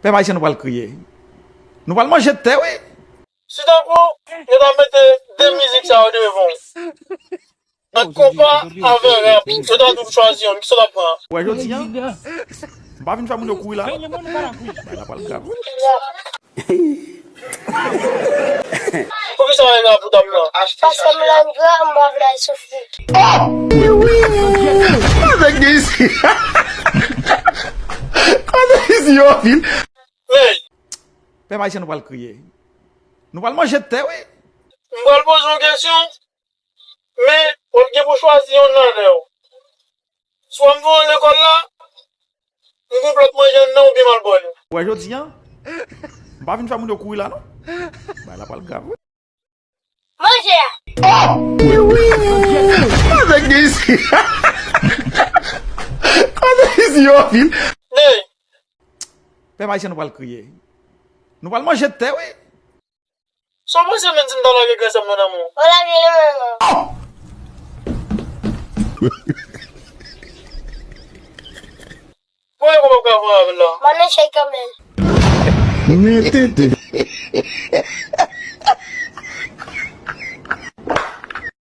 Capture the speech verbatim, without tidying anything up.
Pèp ayisyen, nou pral kriye. Nou pral manje tè, wi. Si tankou yo ta mete de mizik sa yo devan w, ant konpa avè rap, yo ta di w chwazi youn, kisa w t ap pran? Wè jodi a, m pa vin fè moun yo kouri la non. Bagay la pral grav, wi. Poukisa w rele pou w t ap pran? Paske m lè m gran, m pa vle al soufri. Kote gen isi? Kote isi yo vin? Men, pèp ayisyen, nou pral kriye. Nou pral manje tè, wi. M pral poze yon kesyon, men w ap gen pou chwazi youn ladan yo. Swa m voye w lekòl la, m gen yon plòt manje anndan oubyen m al ba w li. Wè jodi a, m pa vin fè moun yo kouri la non. Bagay la pral grav, wi. Manje a. Kote gen isi? Kote isi yo vin? Hey, pèp ayisyen, nou pral kriye. Nou pral manje tè, wi. Sa w panse menm si m ta lage gran sè m nan men w? Ou lage nan men mwen. Mwen konprann w ap ka pran avè l la. Mwen nan chèy kanmenm. Men tenten.